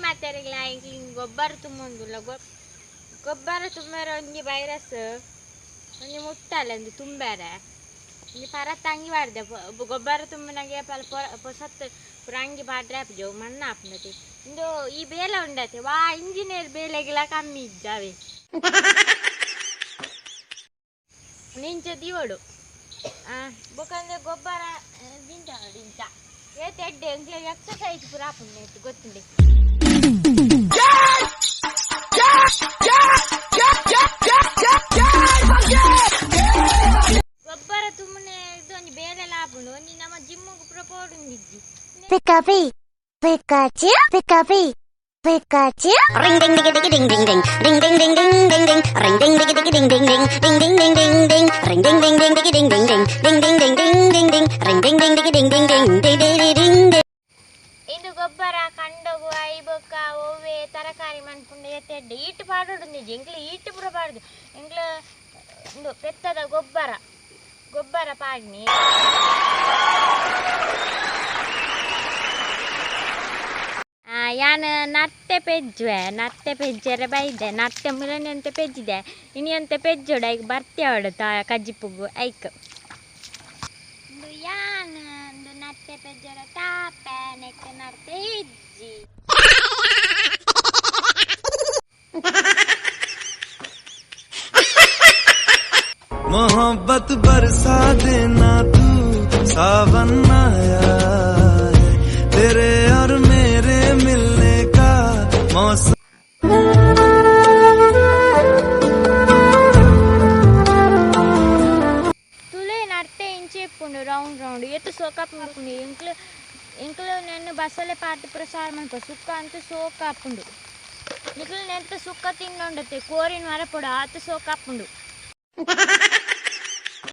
ಮಾತೆರೆಗ್ಲ ಎಂಕ್ಲು ಗೊಬ್ಬರ ತುಂಬೊಂದುಲ್ಲ. ಗೊಬ್ಬರ ತುಂಬಾರ ಒಂಜಿ ವೈರಸ್ ಒಂಜಿ ಮುಟ್ಟಲ್ಲ ಒಂದು ತುಂಬಾರೆ ಒಂಜಿ ಪರತ್ ಅಂಗಿ ಪಾಡ್ದೆ. ಗೊಬ್ಬರ ತುಂಬುನಾಗೆ ಪಲ ಪೊಸತ್ ಪೂರ ಅಂಗಿ ಪಾಡ್ರೆ ಆಪುಜಿ, ಅವು ಮಣ್ಣು ಆಪುಂಡತೆ. ಇಂದು ಈ ಬೇಲೆ ಉಂಡತೆ ವಾ ಇಂಜಿನಿಯರ್ ಬೇಲೆಗೆಲ ಕಮ್ಮಿ ಇಜ್ಜಾವೆ ನಿಂಚ ದಿವಡು ಬೊಕಂದ್ರೆ ಗೊಬ್ಬರ ದಿಂಚ ದಿಂಚ ಏತ್ ಎಡ್ಡೆ ಎಂಕ್ಲೆಗ್ ಎಕ್ಸಸೈಸ್ ಪೂರ ಆಪುಂಡು ಗೊತ್ತುಂಡೆ. ಗೊಬ್ಬರ ತುಂಬುನೆ ಇದು ಒಂಜಿ ಬೇಲೆಲ ಆಪುಂಡು. ಒಂಜಿ ನಮ್ಮ ಜಿಮ್ಮುಗು ಪೂರ ಪೋಡುಂದಿಜ್ಜಿ. Pikachu, Pikachu, Pikachu, Pikachu. Ring ding ding ding ding ding ding ding ding ding ding ding ding ring ding ding ding ding ding ding ding ding ding ding ding ring ding ding ding ding ding ding ding ding ding ding ding ding ring ding ding ding ding ding ding ding ding ding ding. ಇಂದು ಗೊಬ್ಬರ ಕಂಡೊಗು I ಬೊಕ್ಕ ಒವ್ವೆ ತರಕಾರಿ ಮನ್ಪುಂಡು ಏತ್ ಎಡ್ಡೆ. ಈಟ್ ಪಾಡೊಡುಂದಿಜ್ಜಿ ಎಂಕ್ಲು, ಈಟ್ ಪೂರ ಪಾಡುದು ಎಂಕ್ಲು. ಇಂದು ಪೆತ್ತದ ಗೊಬ್ಬರ ಗೊಬ್ಬರ ಪಾಡ್ನಿ. ಯಾನ್ ನತ್ತೆ ಪೆಜ್ಜುವೆ, ನತ್ತೆ ಪೆಜ್ಜೆರೆ ಬೈದೆ. ನತ್ತೆ ಮುಲನೆ ಅಂತ ಪೆಜ್ಜಿದೆ, ಇನಿ ಅಂತ ಪೆಜ್ಜೋಡು ಐಕ್ ಬರ್ತೆ ಅವಡು ತಾ ಕಜ್ಜಿಪುಗು ಐಕ್. ಇಂದು ಯಾನ್ ಇಂದು ನತ್ತೆ ಪೆಜ್ಜರ ತಾಪೆ ನೆಕ್ ನರ್ತೆ ಇಜ್ಜಿ. मोहब्बत बरसा देना तू, सावन आया है, तेरे और मेरे मिलने का मौसम. ತುಲೆ ನರ್ತೆ ಇಂಚೆ ಇಪ್ಪುಂಡು ರೌಂಡ್ ರೌಂಡ್ ಏತ್ ಸೋಕಾಪುಂಡು. ಎಂಕ್ಲು ಎಂಕ್ಲು ನೆನ್ನು ಬಸಳೆ ಪಾಟ್ ಪೂರ ಸಾರು ಮನ್ಪ ಸುಕ್ಕ ಅಂತ ಸೋಕಾಪುಂಡು. ನಿಕ್ಲು ನೆಂತ ಸುಕ್ಕ ತಿನ್ನೊಂಡತೆ ಕೋರಿನ ಮರಪೊಡು ಆತ್ ಸೋಕಾಪುಂಡು.